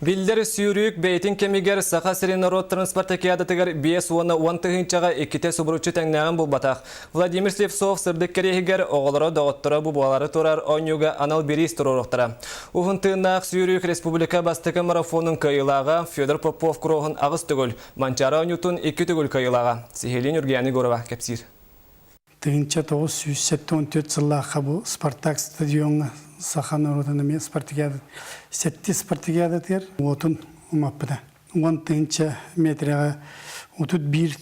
Биллэр сүүрүүк бэйэтин кэмигэр Саха сирин норуоттарын спартакиадатыгар 50 тыһыынчаҕа иккитэ субуруччу тэҥнээҕин булбатах. Владимир Слепцов сырдык кэриэһигэр оҕолоро, доҕотторо бу буолары турар оонньууга анал бириис туруоруохтара. Уһун тыыннаах сүүрүүк республика бастакы марафонун кыайыылааҕа Федор Попов кроһун аҕыс төгүл, Манчаары оонньуутун икки төгүл кыайыылааҕа. Сиһилии Ньургуяна Егорова кэпсиир. 1974 сыллаахха бу Спартак стадиоҥҥа саха норуотун эмиэ спартакиада сэттис спартакиадатыгар уотун умаппыта. 10 тыһыынча метрэҕэ 31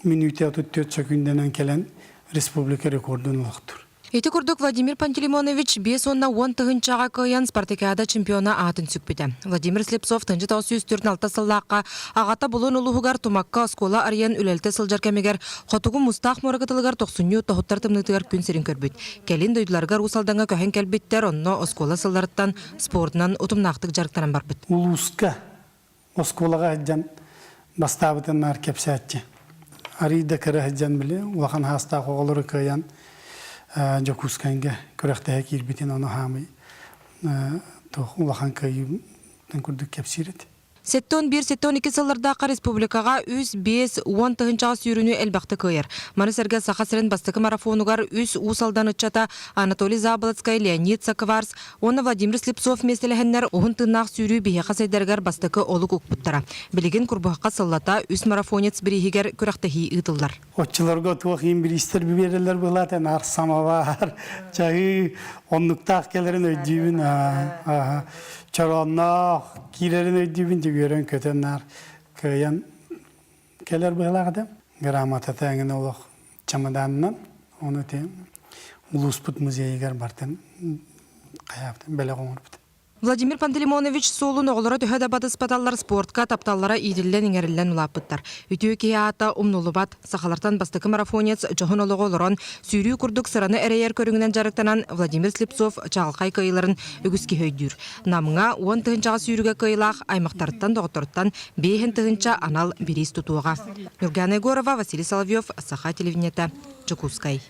мүнүүтэ 34 сөкүүндэнэн кэлэн республика рекордун олохтуур. Ити курдук Владимир Пантелеймонович биэс уонна уон тыһыынчаҕа кыайан спартакиада чемпиона аатын сүкпүтэ. Владимир Слепцов 1946 сыллаахха аҕата Булун улууһугар Тумакка оскуола арыйан үлэлэтэ сылдьар кэмигэр Хотугу Мустаах муора кытылыгар тохсунньу тоһуттар тымныытыгар күн сирин көрбүт. Кэлин дойдуларыгар Уус Алдаҥҥа көһөн кэлбиттэр, онно оскуола сылларыттан спордунан утумнаахтык дьарыктанан барбыт. Улууска оскуолаҕа сылдьан бастаабытын наар кэпсээччи. Арыый да кыра сылдьан били улахан хаастаах оҕолору кыайан Дьокуускайга күрэхтэһэ киирбитин ону хаамый туох улахан кыайыы курдук кэпсиир этэ. 71-72 сыллардаахха республикаҕа үс, биэс, уон тыһыынчаҕа сүүрүүнү элбэхтик кыайар. Маны сэргэ Саха сирин бастакы марафонугар үс Уус Алдан ыччата Анатолий Заболоцкай, Леонид Сакварс уонна Владимир Слепцов миэстэлэһэннэр уһун тыыннаах сүүрүү биһиэхэ сайдарыгар бастакы олук укпуттара. Билигин Курбуһахха сыллата үс марафонец бирииһигэр күрэхтэһии ыытыллар. Оччолорго туох иһин бириистэр биэрэллэр быһылаата наар самовар, чаһыы оннуктаах кэлэрин өйдүүбүн. Чороонноох киирэрин өйдүүбүн үөрэн көтөн наар кыайан кэлэр быһылаах этэ. Грамотата эҥин олох чемоданынан ону ити улууспут музейыгар бартын хайаабытын бэлэх оҥорбут. Владимир Пантелеймонович суолун оҕолоро төһө да батыспаталлар спортка тапталлара иитиллэн-иҥэриллэн улааппыттар. Үтүө киһи аата умнуллубат. Сахалартан бастакы марафонец дьоһун олоҕу олорон, сүүрүү курдук сыраны эрэйэр көрүҥүнэн дьарыктанан Владимир Слепцов чаҕылхай кыайыыларын үгүс киһи өйдүүр. Намҥа 10 тыһыынчаҕа сүүрүүгэ кыайыылаах аймахтарыттан, доҕотторуттан 5000 анал бириис тутуоҕа. Нюргана Егорова, Василий Соловьев, Саха телевидениета, Дьокуускай.